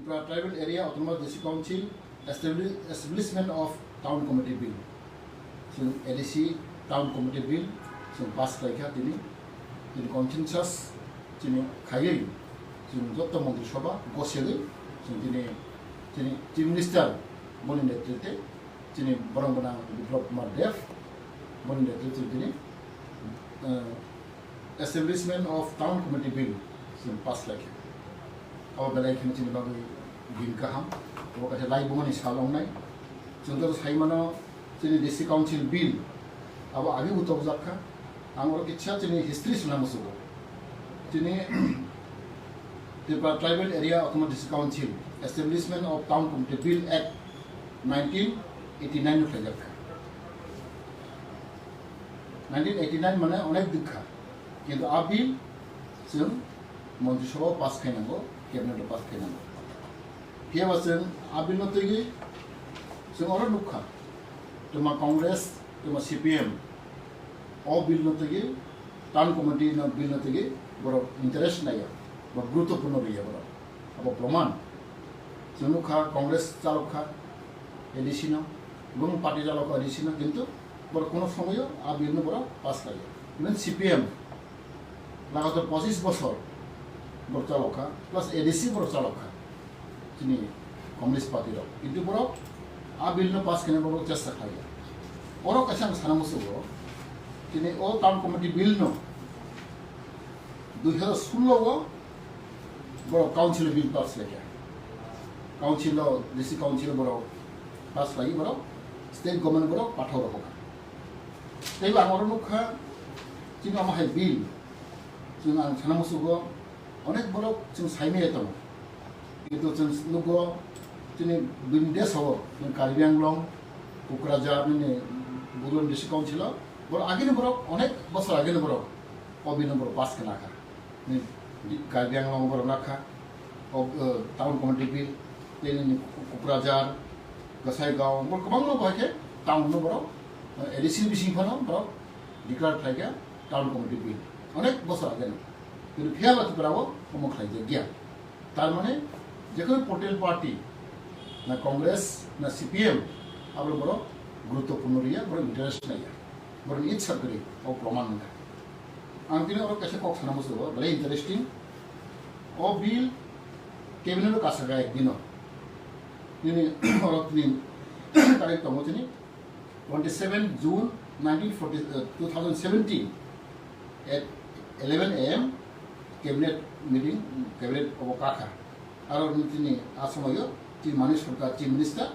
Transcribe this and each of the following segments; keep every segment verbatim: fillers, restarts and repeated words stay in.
Tribal Area Autonomous District Council Establi- Establishment of Town Committee Bill. Chwng A D C Town Committee Bill chwng pass khlaikha tini, tini consensus chini khaiwi chwng joto Montri Sabha gosegwi chwng tini, tini Chief Minister boni netrite chini borong gwnang Biplab Kumar Deb boni netrite chwng tini, eh, Establishment of Town Committee Bill chwng pass khlaikha. Abo belai kheno chini bagwi din kaham. Abo kaisa laibumani sal wngnai. Chwng joto sai mano chini District Council Bill abo age bo tobjak kha. Ang oro kisa chini history sana musugo. Chini Tripura Tribal Area Autonomous District Council Establishment of Town Committee Bill Act nineteen eighty-nine no khlaijak kha. Nineteen eighty-nine mane onek dikha. Kintu a bill chwng Montri Sabha pass khainango, cabinet o pass khainango. Phiya ba chwng a bill no twigwi chwng oro nukha. Twma Congress, twma C P M o bill no twigwi, Town Committee no bill no twigwi borok interest naiya, ba guruttopurno rwya borok. Abo proman. Chwng nukha Congress chalok kha A D C no, bumung party chalok kha A D C no, kintu borok kono somoyo a bill no borok pass khlaiya. Even C P M lagatar pochis bosor borok chalok kha, plus A D C borok chalok kha. Chini Communist Party rok. Kintu borok a bill no pass khaina borok chesta khlaiya. Oro kaisa ang sana musugo, chini o Town Committee bill no dui hazar sullo o borok council bill pass khlaikha. Council o, district council borok pass khlaiwi borok state government borok pathao rokha. Teibo ang oro nukha, chini omo hai bill, chwng ang sana musugo, onek borok chwng saimaya tongo. Kintu chwng nugo, chini bini desh o, chwng Karbi Anglong, Kokrajhar, nini Bodoland District Council o, borok agini borok, onek bosor agini borok, o bill no borok pass khe nakha. Ni Karbi Anglong borok nakha, o, eh, Town Committee bill, tei nini Kokrajhar, Gasaigao, borok kwbangma bai khe town no borok, eh, A D C ni bising phano borok declare khlaikha Town Committee bill. Onek bosor ageno. Kintu phiya ba Tripura o omo khlaijak ya. Tar mane, jekheno political party, na Congress, na C P M, abo borok guruttopurno rwya, borok interest naiya. Borok ni itsa kwrwi, o proman wngkha. Ang tini oro kaisa kok sana musugo, belai interesting. O bill cabinet o kasaka ek dino. Nini oro tini tarik tongo tini twenty seven June nineteen forty, uh, two thousand seventeen at eleven A M cabinet meeting, cabinet obo kakha. Aro nini a somoyo Chief Manik Sarkar Chief Minister,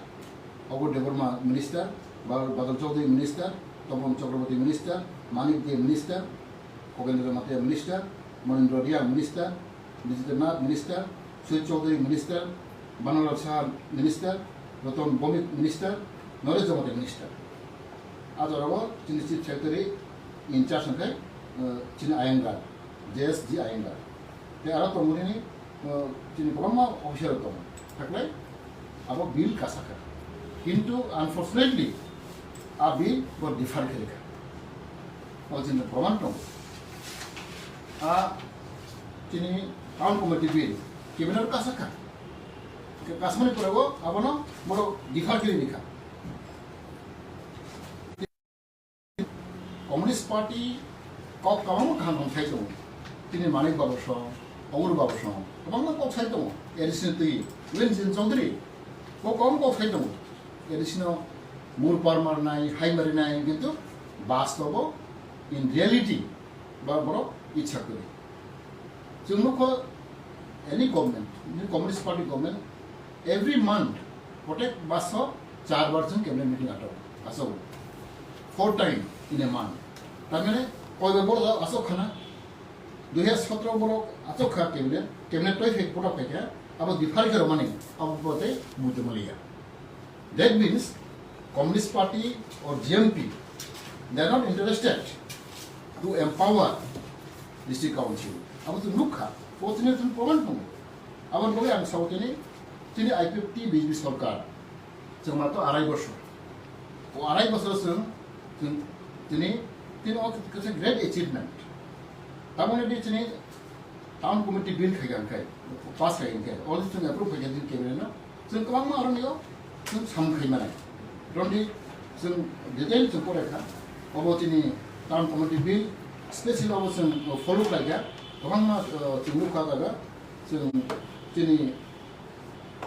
Obur Debbarma Minister, Ba- Badal Chaudhary Minister, Topon Chakraborty Minister, Manik Dey Minister, Kogandra Jamatia Minister, Monindra Reang Minister, Bijendra Nath Minister, Sujit Chaudhary Minister, Banalal Saha Minister, Ratan Bhowmik Minister, Naresh Jamatia Minister. A jorao chini Chief Secretary in charge hwnkhe, uh, chini Iyengar, J S G Iyengar. Tei aro tongo nini, uh, chini kwbangma officer rok tongo. Haklai abo bill kasakha. Kintu unfortunately a bill bo defer khe rikha. O chini proman tongo. A chini town committee bill cabinet kasakha. Kasmani pore o abono borok defer khe rikha. Communist Party kok kwbangma kaham kaham sai tongo. Tini Manik Babu song, Obur Babu song, kwbangma kok sai tongo. A D C ni twi, Wen Jin Chaudhary, kok kwbangma kok sai tongo. A D C no mur par marnai, hai marinai, kintu bastobo, in reality, ba borok itsa kwrwi. Chwng nukho, any government, Communist Party government, every month, protek baso char bar chwng cabinet meeting ato, aso. Four time in a month. Tamane, koi bar borok aso khana, dui hazar sotro borok aso kha cabinet, cabinet toi phek pura phek kha, abo defer khe romani, abo bote mujumaliya. That means Communist Party or G M P, they are not interested to empower district council. Abo to nukha, o tini tini proman tongo. Aboni bagwi ang sao tini, tini I P F T B J P sorkar, chwng ma to arai bosor. O arai bosor chwng, chwng tini, tini o kaisa great achievement. Tamoni di tini Town committee bill khai kha hwnkhe, pass khai hwnkhe, already chwng approve khai kha chini cabinet no, chwng kwbangma aro nio chwng samung khai manai. Roni chwng detail chwng pore kha, obo chini town committee bill, specially obo chwng follow khlai kha, kwbangma, uh, chwng nukha jaga, chwng chini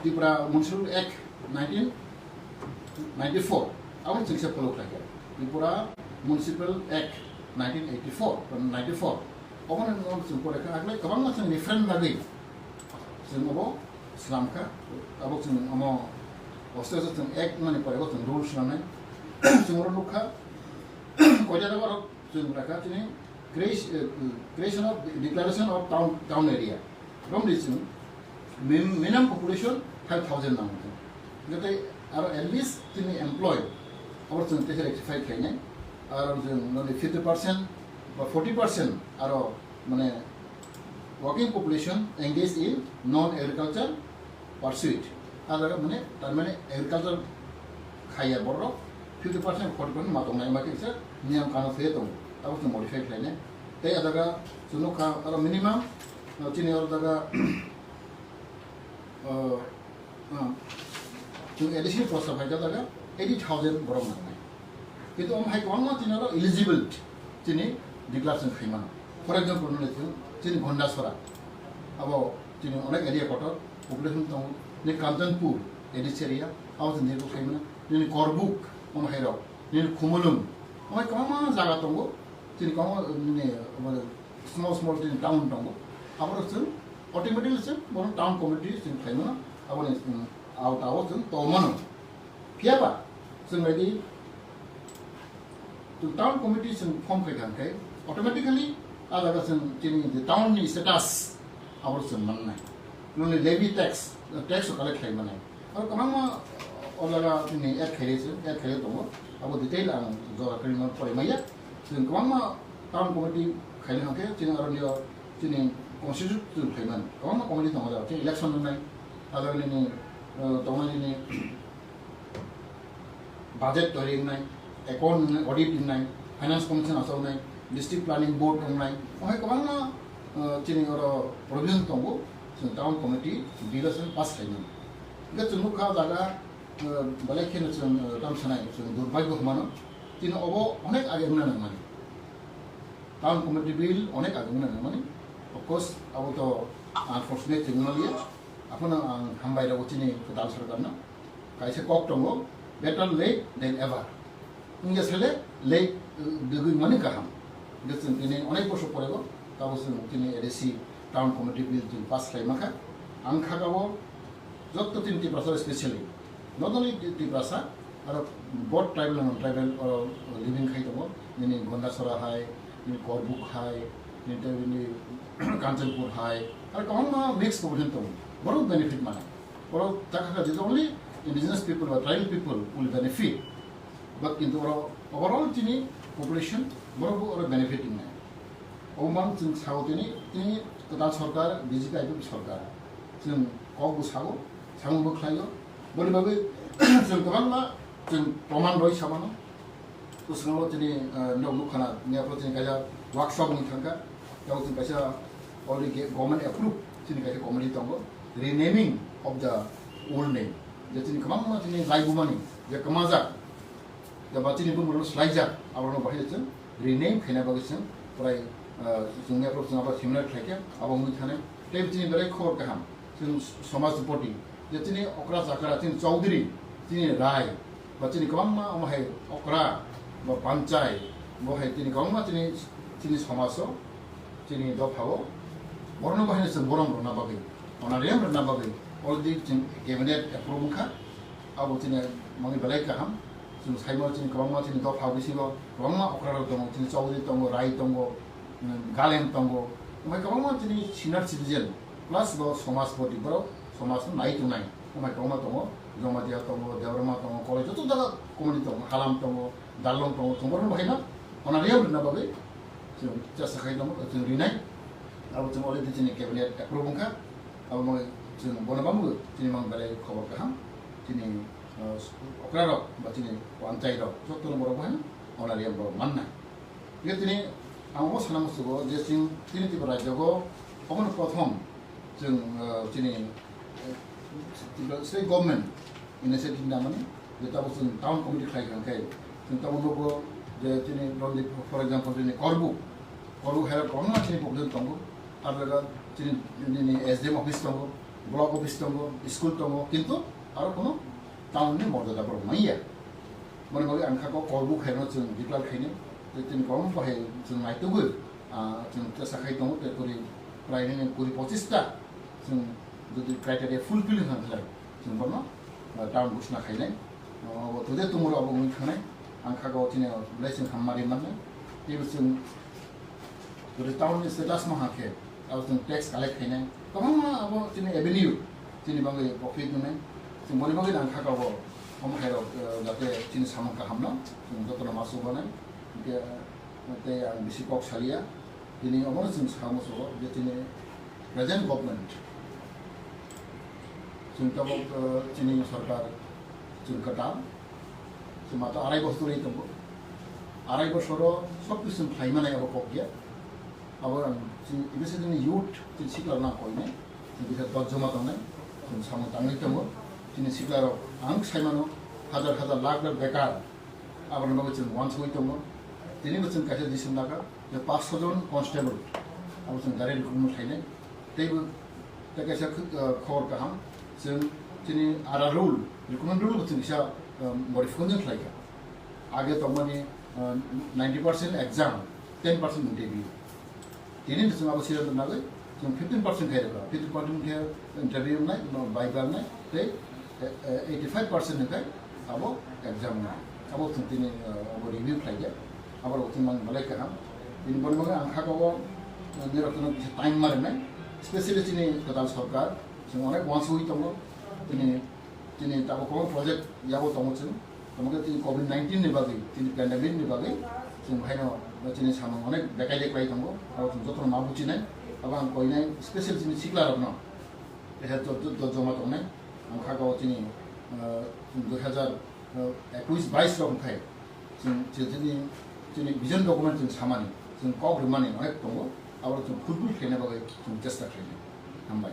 Tripura Municipal Act nineteen ninety-four, abo chwng se follow khlai kha. Tripura Municipal Act nineteen eighty-four, ninety-four, obo no chwng pore kha, hakhe kwbangma chwng reference bagwi chwng obo slam kha, abo chwng omo oste oste chwng act mani pore bo chwng rules nanai. Chwng oro nukha, koita jaga rok chwng rakha chini creation, eh, creation of declaration of town, town area. Romni chwng min-, minimum population five thousand nango. Jate aro at least chini employee, abo chwng teisa rectify khainai. Aro chwng noni fifty percent ba forty percent aro mane working population engaged in non-agriculture pursuit. A jaga mane, tar mane agriculture khaiya borok fifty percent, forty percent ma tongnai, ma kisa niyam kanun se tongo. Abo chwng modify khlainai. Tei a jaga chwng nukha aro minimum, uh, chini oro jaga, uh, uh, chwng additional cost of jaga eighty thousand borok nangnai. Kintu omo hai kwbangma chini oro eligible chini declare chwng khaimano. For example, nini chwng chini Gondasora, abo chini onek area kotor, population tongo, ni Kanchanpur, A D C area, abo chwng declare khaimano, nini Korbuk, omo hai rok, nini Khumulwng, omo hai kwbangma jaga tongo, chini kwbangma nini, omo small small chini town tongo, abo rok chwng automatically chwng bono town committee chwng khaimano, aboni, um, auta o chwng tongmano. Phiya ba, chwng nai di, chwng town committee chwng form khai kha khe, automatically a jaga chwng chini je town ni status abo chwng mannai. Noni levy tax, tax o collect khai manai. Aro kwbangma o jaga chini add khai se, add khai tongo. Abo detail ang jora kari man pore maya. Chwng kwbangma town committee khai hwnkhe chini aro nio chini constitute chwng khai man. Kwbangma committee tongo jaga, chini election wngnai. A jaga nini, uh, tongnai nini budget toiri wngnai, account wngnai, audit wngnai, finance commission achaunai, district planning board wngnai, omo hai kwbangma, uh, chini oro provision tongo, chwng town committee bill o chwng pass khaimani. Hwnkhe chwng nukha o jaga, uh, belai kheno chwng, uh, tamo sanai, chwng durbhagyo hwnmano, chini obo onek age wngna nangmani. Town committee bill onek age wngna nangmani. Of course, abo to unfortunate chwng wngna liya. Aphano ang hambai rw chini kwtal sorkarno. Kaisa kok tongo, "Better late than ever." Wngya sale late, uh, dugwi mani kaham. Hwnkhe chwng tini onek bosor porego, tabo chwng tini A D C town committee bill chwng pass khlai mankha. Ang khagao jotto tini Tiprasa specially, not only Ti-, Tiprasa, aro both tribal and non-tribal oro living khai tongo, nini Gondasora hai, nini Korbuk hai, nini tei nini Kanchanpur hai, aro kwbangma mixed population tongo. Borok benefit mana. Borok ta kha kha, the only indigenous people or tribal people will benefit. But kintu oro overall chini population borok bo oro benefit wngnai. Omo mang chwng sao tini, tini kwtal sorkar, B J P I P F sorkar. Chwng kok bo sao, samung bo khlaio. Boni bagwi chwng kwbangma chwng proman roi samano. Bwskango chini, eh, nok nukhana, niya phoro chini kaisa workshop wngwi thangkha. Tei chini kaisa already ge-, government approve chini kaisa committee tongo. Renaming of the old name. Je chini kwbangma chini laibumani, je kwmajak, je ba chini bumung rok swlaijak, abo rok bahai chwng rename khaina bagwi chwng prai, eh, chwng niya phoro chwng abo seminar khlaikha, abo wngwi thanai. Tei chini belai khobor kaham. Chini somajpoti, je chini okra chakra, chini chaudhuri, chini rai, ba chini kwbangma omo hai okra ba panchai, bo hai chini kwbangma chini, chini somajo, chini dophao, borokno bo haino chwng borom rwna bagwi, honorarium rwna bagwi already chwng cabinet approve wngkha. Abo chini mangwi belai kaham. Chwng saimano chini kwbangma chini dopha bisingo kwbangma okra rok tongo, chini chaudhuri tongo, rai tongo, mm, galen tongo, omo hai kwbangma chini senior citizen. Plus bo somaj poti borok somaj no nai tongnai. Omo hai kwbangma tongo, Jamatia tongo, Debbarma tongo, Koloi joto jaga community tongo, Halam tongo, Darlong tongo, chwng borokno bahaino honorarium rwna bagwi chwng chesta khai tongo, chwng rinai. Abo chwng already chini cabinet approve wngkha. Abo mangwi chwng bono bangwi chini mang belai khobor kaham. Chini, uh, okra rok ba chini panchai rok jotono borok bahaino honorarium borok mannai. Hingke tini ang obo sana musugo je chini Tripura rajyo go Obono prothom chwng, uh, chini, uh, state government initiative namani, je tabuk chwng town committee khlai kha khe, chwng tabuk nugo je chini Rondip, for example, chini Korbuk, Korbuk hai kwbangma chini population tongo, aro jaga chini, chini S D M office tongo, block office tongo, school tongo, kintu aro kono town ni morjada borok manya. Mani bagwi ang kha ko Korbuk hai no chwng declare khainai, tei chini kwbangma bahai chwng naitugwi, ah, chwng tesa khai tongo, tei kori prai nini kuri pochis ta chwng jodi criteria fulfill wngkha khlai chwng bono, ah, town ghosna khainai. Ah, obo today tomorrow obo wngwi thangnai. Ang kha ko chini belai chwng hamari mannai. Tei bo chwng Jodi town ni status no hakhe, abo chwng tax collect khainai. Kwbangma abo chini avenue, chini bagwi profit wngnai. Chwng boni bagwi nang kha kabo, omo khairok, eh, jate chini samung kahamno, chwng jotono ma chubanai. Hwnkhe, eh, tei ang bisi kok saliya. Tini omono chwng sa muchungo je chini present government, chwng tabuk, eh, chini sorkar, chwng kwtal, chwng mato arai bosor tei tongo. Arai bosoro sob kisu chwng khlai manai abo kok ya. Abo ang chini, ibese chini youth, chini sikla rok nang koinai, chini bisa dot joma tongnai, chini samung tangwi tongo. Chini sikla rok ang sai mano, hajar hajar lakh lakh bekar, aboni bagwi chwng uansugwi tongo. Tini bo chwng kaisa decision lakha, je paanch sho jon constable abo chwng direct recruitment khlainai. Tei bo tei kaisa khwk-, ah, khobor kaham, chwng chini ara rule, recruitment rule bo chwng kisa, ah, modification khlaikha. Age tongmani, ah, ninety percent exam, ten percent interview. Tini chwng abo sira nagwi chwng fifteen percent khai rwkha. Fifteen percent khe interview wngnai, no viva wngnai, tei, eh, eh, eighty five percent hwnkhe abo exam wngnai. Abo chwng tini, eh, abo review khlaikha. Abo rok chwng mang belai kaham. Tini boni bagwi ang kha kabo, eh, nirok no kisa time ma rwnai. Specially chini kwtal sorkar, chwng onek uansugwi tongo. Tini, tini tabuk kwbang project yago tongo chwng. Tamo khe tini covid nineteen ni bagwi, tini pandemic ni bagwi, chwng haino chini samung onek bekai de klai tongo, abo chwng jotono ma buchinai, abo ang koinai special chini sikla rokno, teha jo-, jo-, jo-, joma tongnai, ang kha kabo chini, ah, dui hazar ekush bais rok wngkhai, chwng, chini, chini vision document chwng samani, chwng kok rwmani onek tongo, abo chwng fulfill khaina bagwi chwng chesta khlainai. Hambai.